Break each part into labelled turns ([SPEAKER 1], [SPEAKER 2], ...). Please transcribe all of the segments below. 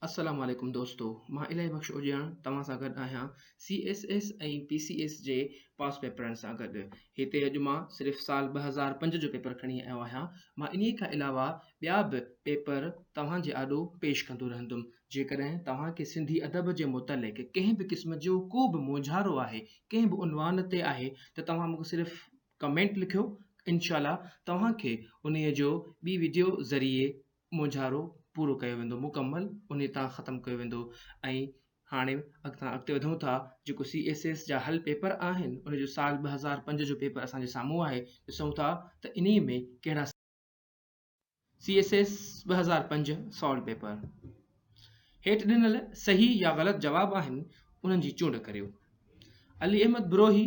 [SPEAKER 1] السلام عليڪم دوستو مان الاهي بخش اوڄاڻ توهان سان گڏ آهيان C S S ۽ P C S جي پاس پيپرن سان گڏ هتي اڄ مان صرف سال 2005 جو پيپر کڻي آيو آهيان مان انهي کان علاوه ٻيا به پيپر توهان جي آڏو پيش ڪندو رهندم جيڪڏهن توهان کي سنڌي ادب جي متعلق ڪنهن به قسم جو ڪو به مونجهارو آهي ڪنهن به عنوان تي آهي ته توهان مون کي صرف ڪمينٽ لکيو انشاء الله توهان کي انهي جو ٻي وڊيو ذريعي مونجهارو پورو ڪيو ويندو مڪمل انهي تان ختم ڪيو ويندو ۽ هاڻي اڳتان اڳتي وڌون ٿا جيڪو سي ايس ايس جا حل پيپر آهن ان جو سال 2005 جو پيپر اسان جي سامهون آهي ڏسون ٿا ته انهي ۾ ڪهڙا سي ايس ايس 2005 سالو پيپر هيٺ ڏنل صحيح يا غلط جواب آهن انهن جي چونڊ ڪريو علي احمد بروهي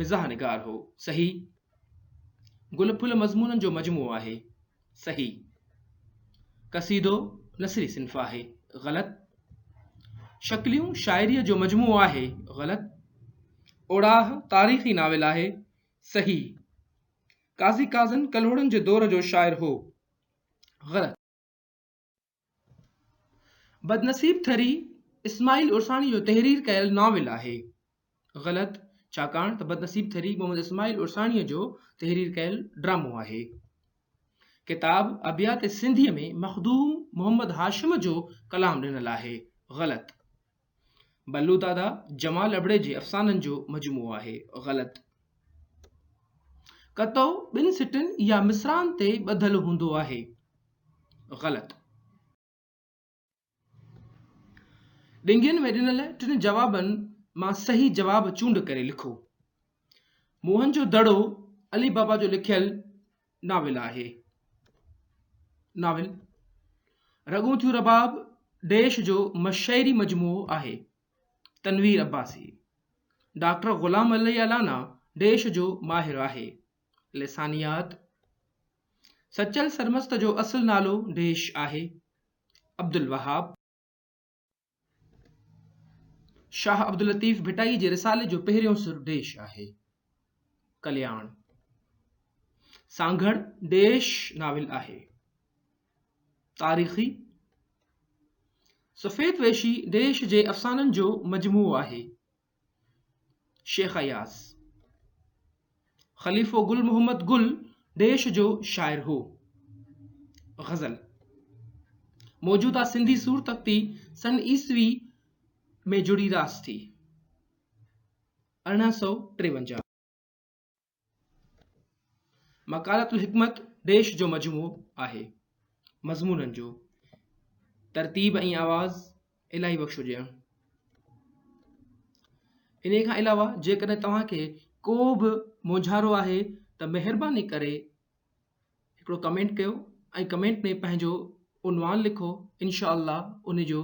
[SPEAKER 1] مزاح نگار هو صحيح گل ڦل مضمونن جو مجموعو آهي صحيح. قصيدو نثري صنف آهي. غلط. شڪليون شاعريء جو مجموعو آهي. غلط. اوڙاهه تاريخي ناول آهي. صحيح. قاضي قاضن ڪلهوڙن جي دور جو شاعر هو. غلط. بدنصيب ٿري اسماعيل عرساڻي جو تحرير ڪيل ناول آهي. غلط، ڇاڪاڻ ته بدنصيب ٿري محمد اسماعيل عرساڻيء جو تحرير ڪيل ڊرامو آهي. ڪتاب ابيات سنڌيء ۾ مخدوم محمد هاشم جو ڪلام ڏنل آهي. غلط. بلو دادا جمال ابڙي جي افسانن جو مجموعو آهي. غلط. قطعو ٻن سٽن يا مصراعن تي ٻڌل هوندو آهي. غلط. ڏنگين ۾ ڏنل ٽن جوابن مان صحيح جواب چونڊ ڪري لکو. موهن جو دڙو علي بابا جو لکيل ناول آهي. ناول رڳون ٿيون رباب ڊيش جو مشعري مجموعو آهي. تنوير عباسي. ڊاڪٽر غلام علي الانا ڊيش جو ماهر آهي. لسانيات. سچل سرمست جو اصل نالو ڊيش آهي. عبدالوهاب. شاهه عبداللطيف ڀٽائي جي رسالي جو پهريون سر ڊيش آهي. ڪلياڻ. سانگهڙ ڊيش ناول آهي. تاريخي. سفيد ويشي ڊيش جي افسانن جو مجموعو آهي. شيخ اياز. خليفو گل محمد گل ديش جو شاعر هو. غزل. موجوده سنڌي صورتخطي سن عيسوي ۾ جڙي راس ٿي. 1853. مقالة الحڪمت ديش جو مجموعو آهي. مضمونن جو ترتيب ۽ آواز الاهي بخش هجي. انهي کان علاوه جيڪڏهن توهان کي ڪو به مونجهارو آهي ته مهرباني ڪري هڪڙو ڪمينٽ ڪيو ۽ ڪمينٽ ۾ پنهنجو عنوان لکو انشاء الله ان جو